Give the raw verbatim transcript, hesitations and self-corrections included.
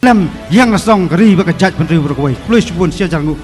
lem ïa nga song ka ri bad ka jaitbynriew baroh kawei. Khublei shibun, sha jar nguh.